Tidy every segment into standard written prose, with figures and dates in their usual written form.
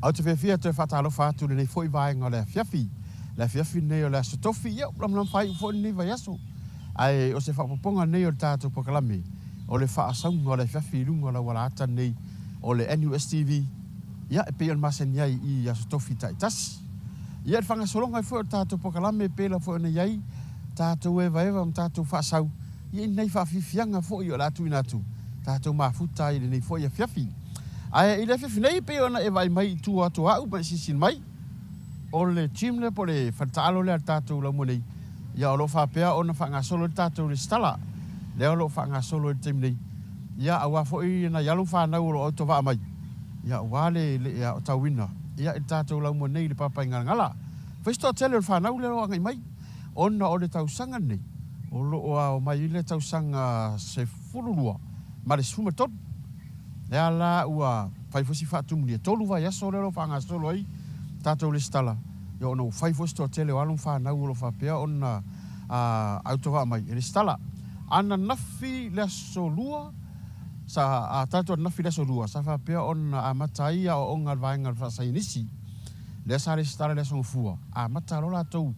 Ou te fiafia e toe faatalofa atu i lenei foi vaega o le afiafi. Le afiafi lenei o le Aso Tofi, ia ua lamalama faaiu foi lenei vaiaso. Ae o se faaopoopoga lenei o le tatou polokalame o le faasauga o le afiafi i luga o le auala ata lenei o le NUSTV, ia e pei ona masani ai i Aso Tofi taitasi. Ia le faagasologa ai foi o le tatou polokalame e pei lava foi ona i ai tatou evaeva ma tatou faasau ia i nai faafiafiaga foi o le a tuuina atu tatou mafuta ai i lenei foi afiafi. Ae i le afiafi nei e pei ona e vaai mai i tua atu o au ma e silasila mai, o le gym lea po o le fale taalo lea a le tatou laumua nei, ia o lo o faapea ona faagasolo ai le tatou resitala lea o lo o faagasolo ai i le taimi nei, ia aua foi nai alo ma fanau o lo o autovaa mai, ia aua le le aotauina ia i le tatou laumua nei i le Papaigalagala. Fai si toatele o le fanau lea o lo o agai mai ona o le tausaga lenei o lo o ao mai ai le tausaga 12 ma le 13. Lea la ua fai foi si faatumulia, 3 vaiaso lea o lo o faagasolo ai tatou lesitala, ia ona ua fai foi si toatele o alo ma fanau o lo o faapea ona autovaa mai e lesitala. Ananafi le aso Lua, sa tatou ananafi le aso Lua, sa faapea ona amata ai aoaoga a le vaega o le faasaienisi, lea sa lesitala i le aso Gafua, amata loa latou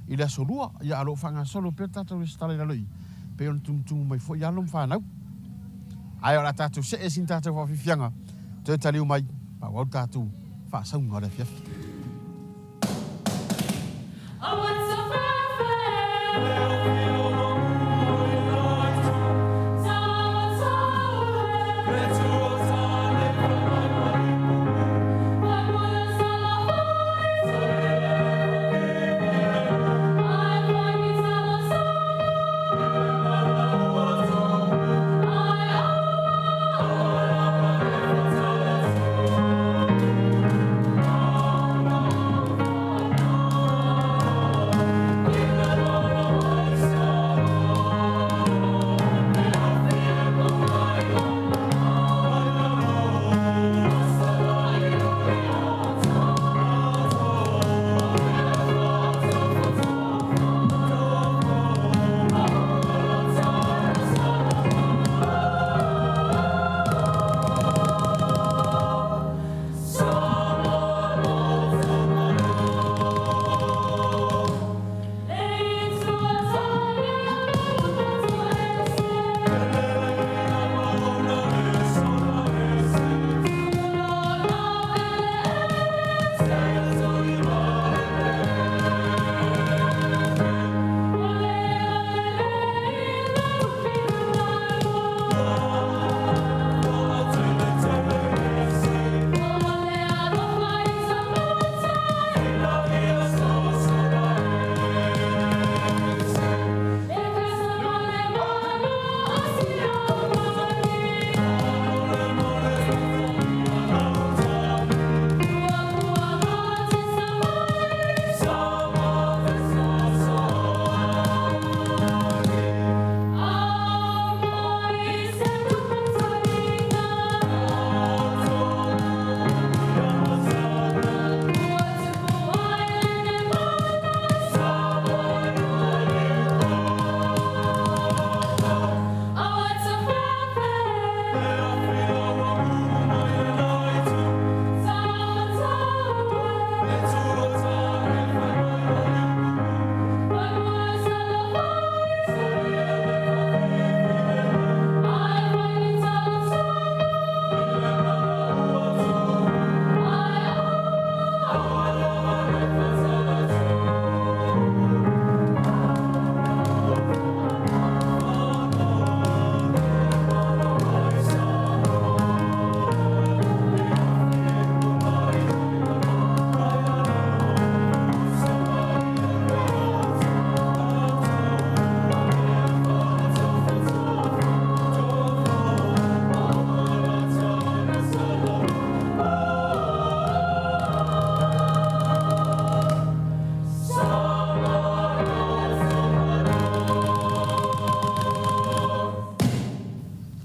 i le aso Lua, ia a o lo o faagasolo pea le tatou lesitala i lalo i i, pei ona tumutumu mai foi alo ma fanau. Ae o le a tatou see sina tatou faafiafiaga toe taliu mai faaauau le tatou faasauga o le afiafi.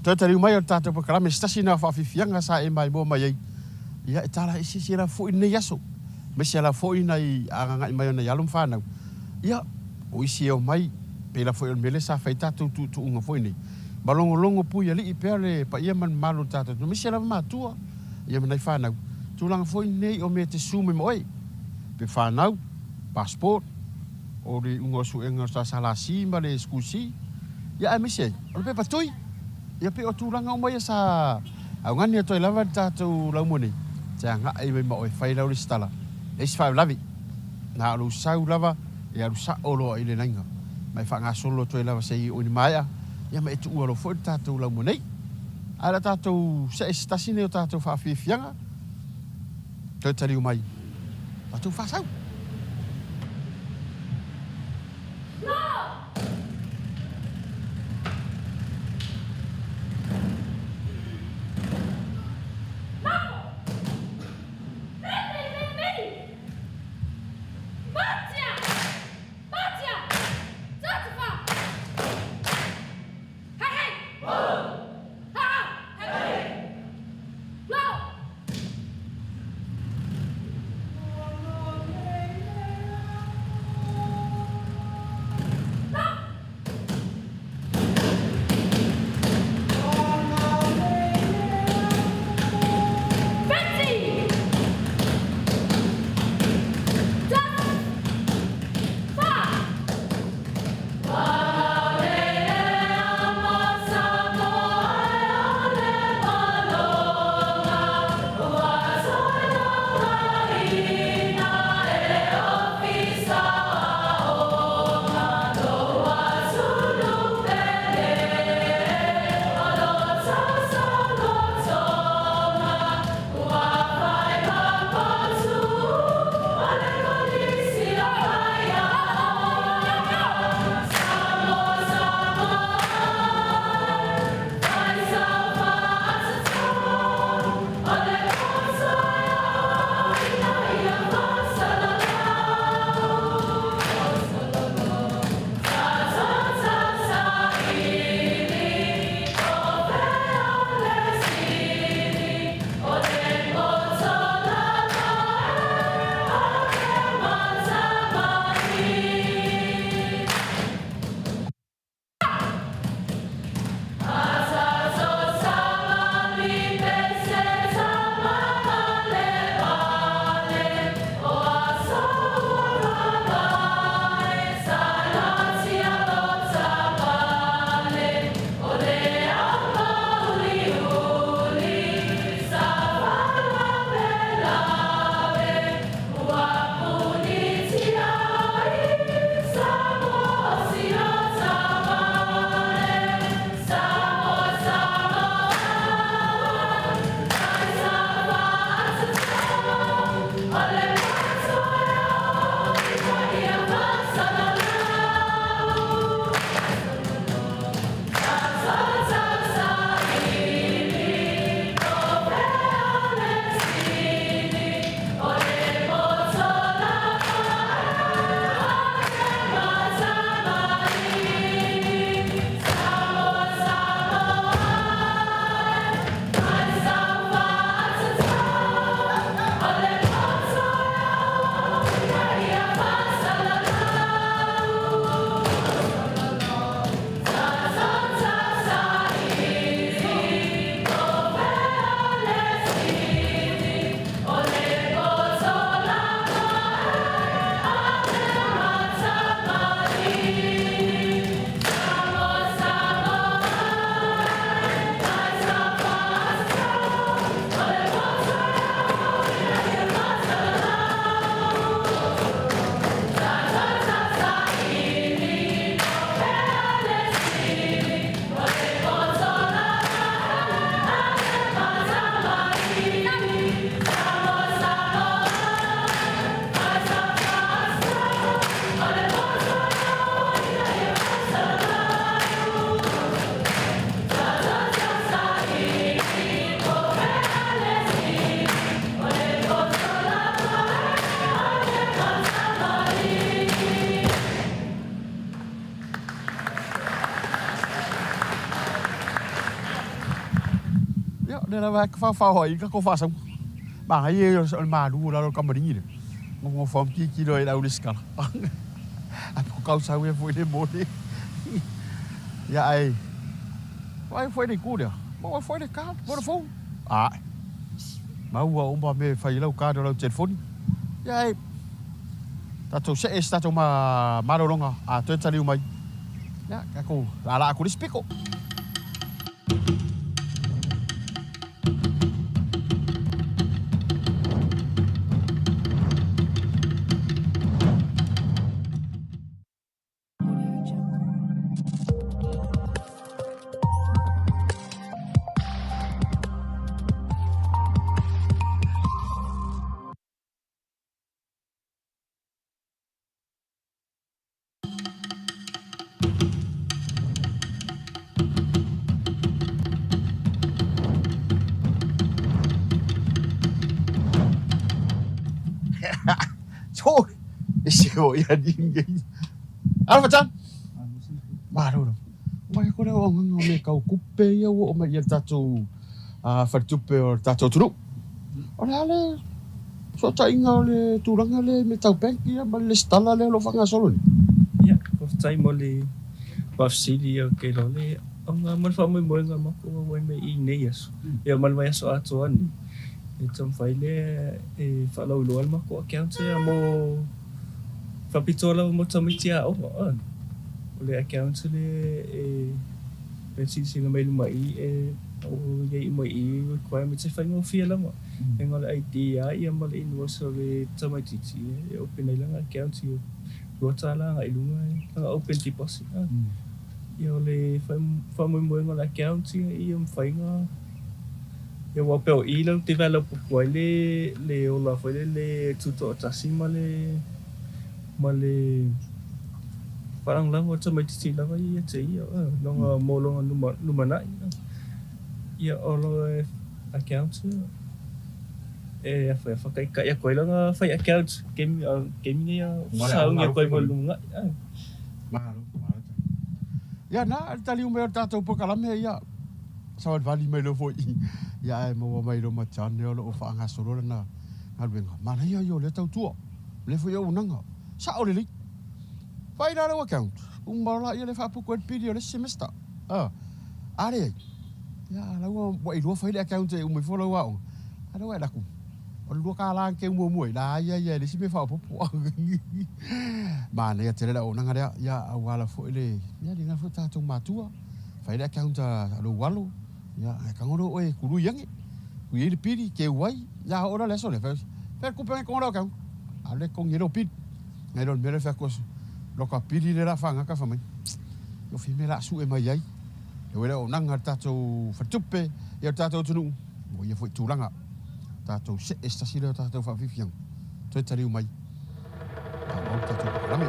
Toe taliu mai o le tatou polokalame se tasi lena o faafiafiaga sa e maimoa mai ai. Ia e tala eseese lava foi lenei aso. Aemaise lava foi nai agaga'i mai o nai alo ma fanau. Ia, o isi e omai, pei lava foi o le mea lea sa fai ai tatou tuutuuga foi nei, ma logologo puialii pea le paia ma le mamalu o le tatou atunuu, aemaise lava matua, ia ma nai fanau. Tulaga foi nei o mea e te su mai ma oe, pe fanau, passport, o le iuga o suega o le SSLC ma le SQC, ia aemaise ai, o le pepa tui. Ia pei o tulaga uma ia sa augani atu ai lava le tatou laumua nei, te agai mai ma oe fai lau lesitala, leai se faalavelave. Na o lou sau lava e alu sao loa i le laina ma e faagasolo atu ai lava seia oo ina maea, ia ma e tuua loa foi le tatou laumua nei. Ae o le a tatou see i se tasi nei o tatou faafiafiaga, toe taliu mai tatou faasau. Ia, o lea lava e faofao ai ka ko faasau. Manaia ia o le malu o lalo o le kamaligi lea. Nofonofo lava ma tilotilo ai i le au resitala. Ae po kau sau ea foi le moni. Ia ae vaai foi le itu lea, maua foi le card, Vodafone. Ae. Maua uma mea e fai i lau card o lau telefoni. Ia e tatou see i se tatou malologa a toe taliu mai. Ia, tatou laalaa atu i le isi pito. Ese o ia ni. Alofa John. Malo lava. Mai ko le auaunaga o mea tau tupe ia ua oo mai i le tatou faletupe o le tatou atunuu. O le a le fesootaiga o le tulaga lea i mea tau bank ia ma le lesitala lea o lo o faagasolo nei? Ia, faafetai mo le faafesili ia ou te iloa le auga ma le faamoemoega o matou auai mai i nei aso, ia ma le vaiaso atoa nei. E taumafai lea e faalauiloa le matou account ia mo faapitoa lava mo tamaiti aoga. O le account lea e silasila mai luma i i e i ai uma i i requirements e faigofie lava. E na o le ID lava ia ma le invoice o le tamaitiiti e open ai lana account ia $2 agai i luga lana open deposit. Ia o le faamoemoega o le account ia mafai ona Ia aua pei o i lea ou te develop ai le le ola foi lele tutoatasi ma le ma le faalagolago o tamaitiiti lava ia ia te ia lona mo lona lumanai. Ia o le account e faataitai atu ai lana fai account taimi taimi nei a sauni atu ai mo le lumanai. Malo, malo. Ia na, le taliu mai o le tatou polokalame ia savalivali mai loa foi ia ae maua mai loa ma John o lo o faagasolo lana galuega. Manaia ia o lea tautua, lea foi auaunaga. Sao lelei. Fai la lau account, uma loa laia le faaputu ai le pili o le isi semester. A leai, ia lau ua iloa fai le account e uma ifo lau aoga, a lea ua e alu atu, o le $2 na keu muamua ai, laia ia e leai se mea e faaopoopo. Manaia tele le auaunaga lea, ia auala foi le, ia le foi tatou matua, fai le account a lou alo, ia ae tago loa oe e tului ane, tui ai le pili, keu ai, ia oo la le aso lea, fai le tupe ane togo lau account, a le togi ai lou pili. Nai lo le mea lea fai atu, loka pili lea la faagata fai mai, o fia mea la a sue mai ai, e ua le auaunaga a le tatou faletupe, ia le tatou atunuu, ua ia foi tulaga. Tatou see se tasi lea o tatou faafiafiaga, toe taliu mai, faaauau le tatou polokalame.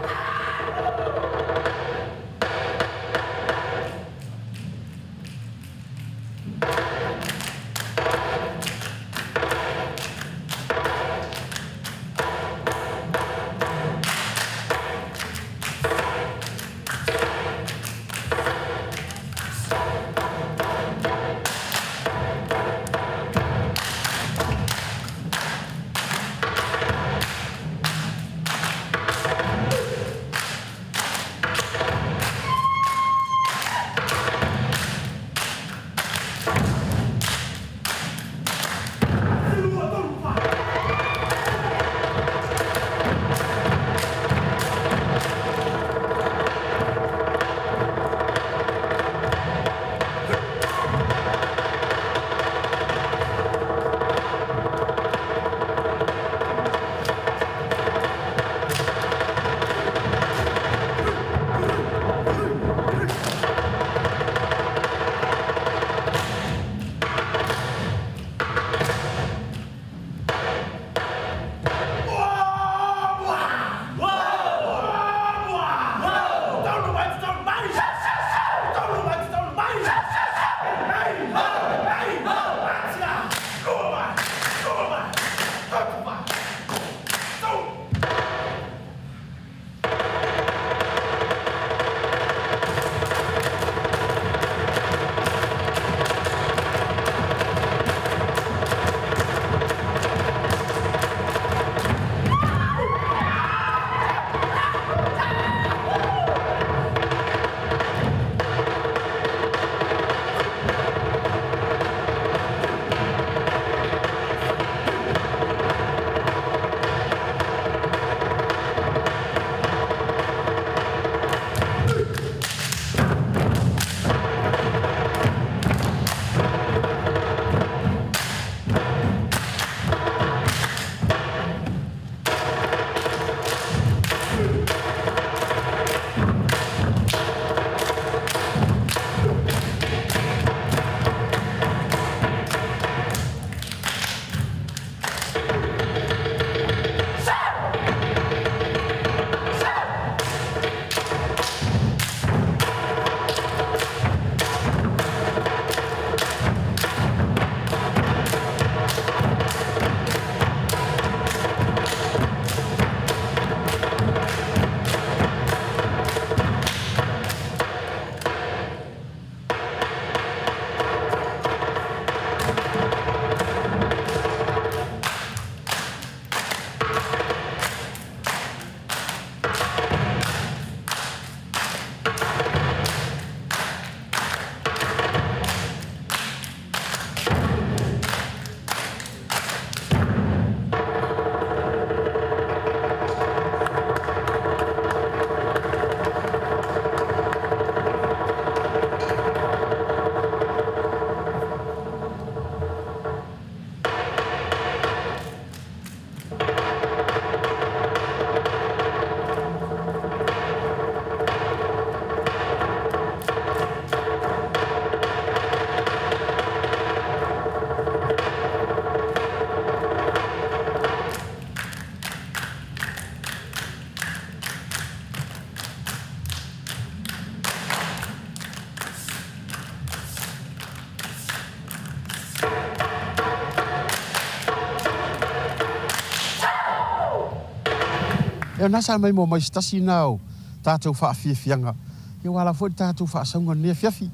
Ia na sa mai mo mai se tasi na o tatou faafiafiaga, ia ua ala foi le tatou faasauga i lenei afiafi.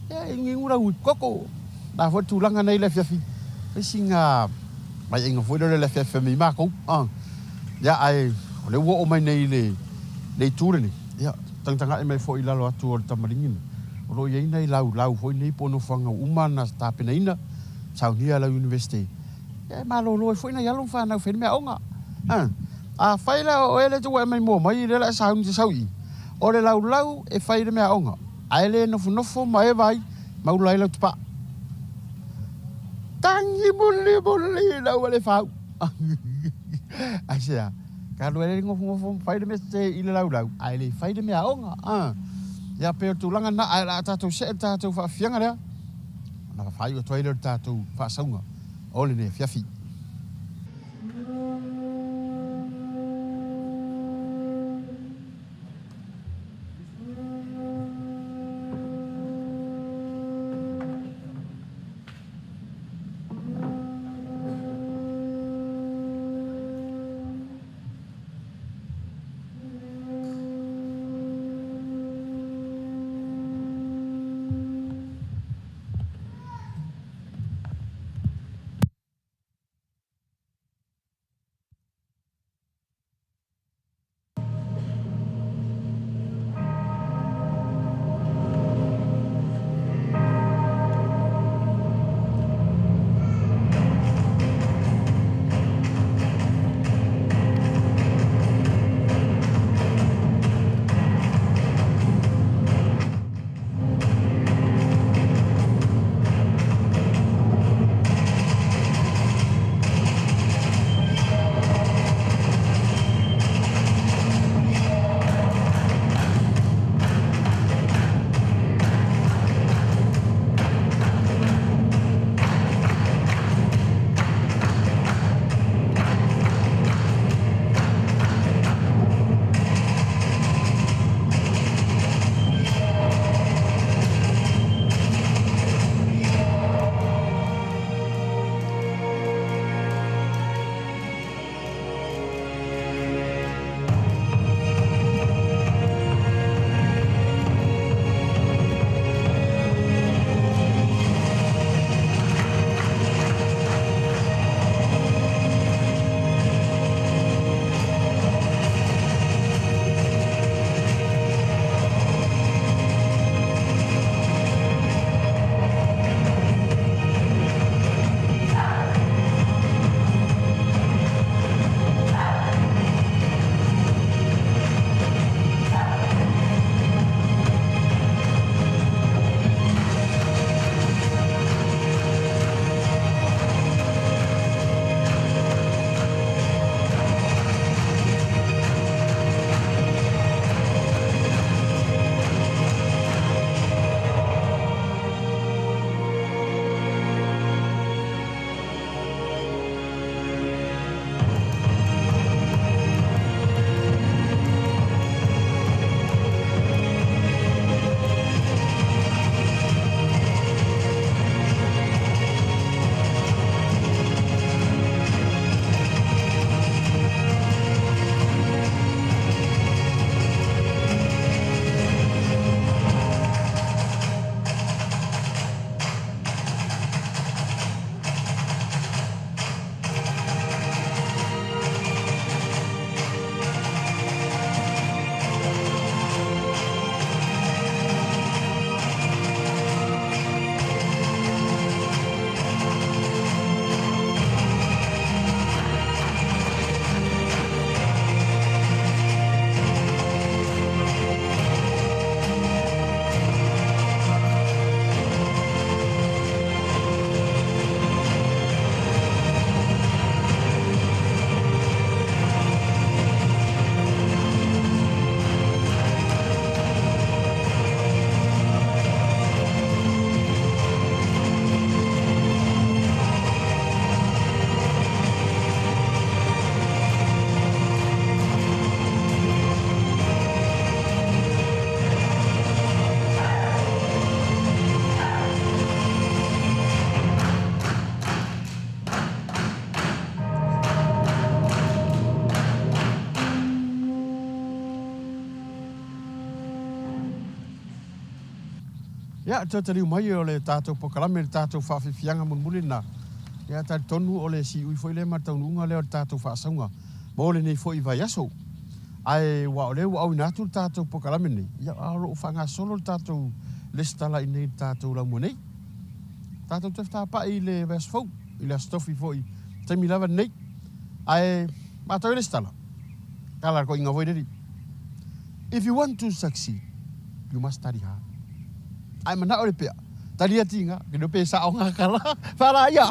Ia e inuinu lau uipu koko. Na foi le tulaga nei i le afiafi, fai sina vaiaiga foi lea o le afiafi fai mai matou. Ia ae o lea ua oo mai nei i le itu lenei, ia tagatagai mai foi i lalo atu o le tamaligi nei, o lo o i ai nai laulau foi nei po o nofoaga ua uma ona tapenaina, saunia e lau Iunivesite, ia e malolo ai foi nai alo ma fanau e fai le meaaoga. Afai la o oe lea e te ua e maimoa mai lea o le a e sauni e te sau i i, o le laulau e fai i le meaaoga, ae le nofonofo ma e vaai, maula ai lau tapaa. Tagi mulimuli ina ua le fau. Aisea? Ka alu ai le nofonofo ma fai le mea sese i le laulau, ae le fai le meaaoga. Ia pei o le tulaga lena, ae o le a tatou see le tatou faafiafiaga lea, ona faaiu atu ai lea o le tatou faasauga o lenei afiafi. Ia, toe taliu mai o le tatou polokalame i le tatou faafiafiaga mulimuli lena. Ia, talitonu o le siui foi lea ma le taunuuga lea o le tatou faasauga mo lenei foi vaiaso. Ae aua o lea ua auina atu le tatou polokalame lenei, ia, a o lo o faagasolo le tatou resitala i inei i le tatou laumua nei. Tatou toe fetapai i le vaiaso fou, i le Aso Tofi foi i le taimi lava lenei. Ae matou e resitala, tala le toeaina foi lele, If you want to succeed, you must study hard. Ae manao le pea, talia tiga, ke le pe sa'o ngā kala, whāra ia!